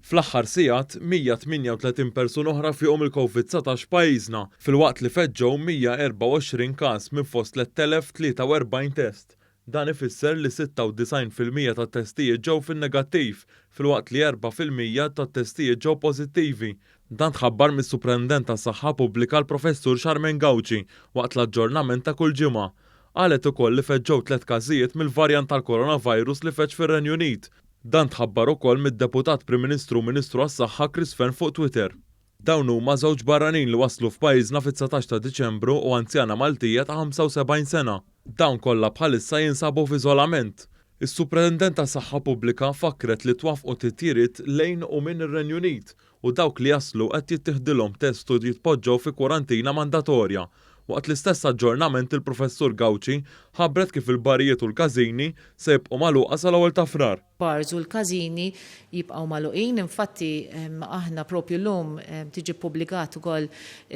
Fl-aħħar sigħat, 138 persuna oħra fiequ mill-Covid-19 f'pajjiżna, filwaqt li feġġew 124 każ minn fost 3,043 test. Dan ifisser li 96% tat-testijiet ġew fin-negattiv, filwaqt li 4% tat-testijiet ġew pożittivi. Dan tħabbar mis-Suprintendent tas-Saħħa Pubblika l-Professur Charmaine Gauci waqt l-aġġornament ta' kull ġimgħa. Qalet ukoll li feġġew tliet każijiet mill-varjant tal-coronavirus li feġġ fir-Renju Unit. Dan tħabbar ukoll mid-Deputat Prim Ministru u Ministru għas-Saħħa Chris Fearne fuq Twitter. Dawn huma żewġ barranin li waslu f'pajjiżna fit-19 ta' Diċembru u anzjana Maltija ta' 75 sena. Dawn kollha bħalissa jinsabu f'iżolament. Is-Supretendent tas-Saħħa Pubblika fakkret li twaffqu titjiriet lejn u minn ir-Renju Unit u dawk li jaslu qed jittieħdilhom test u jitpoġġew fi kwarantina mandatorja. Waqt l-istess aġġornament il-Professur Gauci ħabbret kif il-barijiet u l-każini se jibqgħu magħluqa sal-ewwel ta' Frar. Bars u l-każini jibqgħu magħluqin. Infatti aħna propju llum tiġi ppubblikat ukoll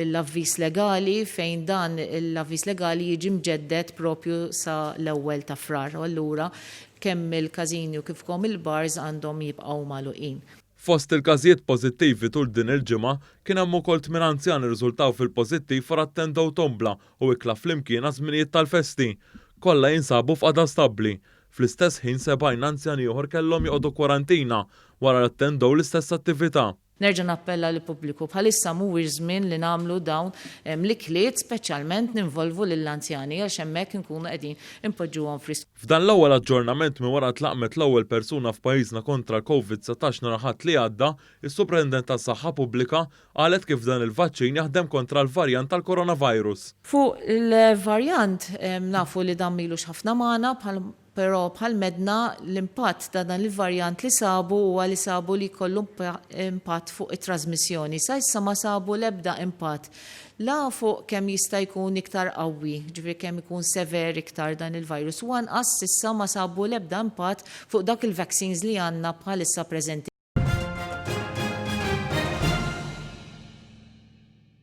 l-avviż legali fejn dan l-avviż legali jiġi mġedded propju sa l-ewwel ta' Frar. U allura kemm il-każini u kif ukoll il-bars għandhom jibqgħu magħluqin. Fost il-każijiet pożittivi tul din il-ġimgħa kien hemm ukoll tmien anzjani rriżultaw fil-pożittiv wara attendew tombla u ikla flimkien għaż-żminijiet tal-festi. Kollha jinsabu f'qagħda stabbli. Fl-istess ħin 70 anzjan ieħor kellhom joqogħdu kwarantina wara li attendew l-istess attività. Nerġa' nappella lill-pubbliku, bħalissa mhuwiex żmien li nagħmlu dawn l-ikliet speċjalment ninvolvu lill-anzjani għax hemmhekk inkunu qegħdin inpoġġuhom f'riskju. F'dan l-ewwel aġġornament minn wara tlaqqmet l-ewwel persuna f'pajjiżna kontra l-Covid 19 nhar Ħadd li għadda, is-Suprintendent tas-Saħħa Pubblika qalet kif dan il-vaċċin jaħdem kontra l-varjant tal-coronavirus. Fuq il-varjant, nafu li dan m'ilux ħafna magħna, bħal Però bħal m'għedna, l-impatt ta' dan il-varjant li sabu huwa li sabu li jkollu impatt fuq it-trażmissjoni. Sa issa ma sabu l-ebda impatt la fuq kemm jista' jkun iktar qawwi, jiġifieri kemm ikun sever iktar dan il-virus, u anqas s'issa ma sabu l-ebda impatt fuq dawk il-vaccines li għandna bħalissa preżenti.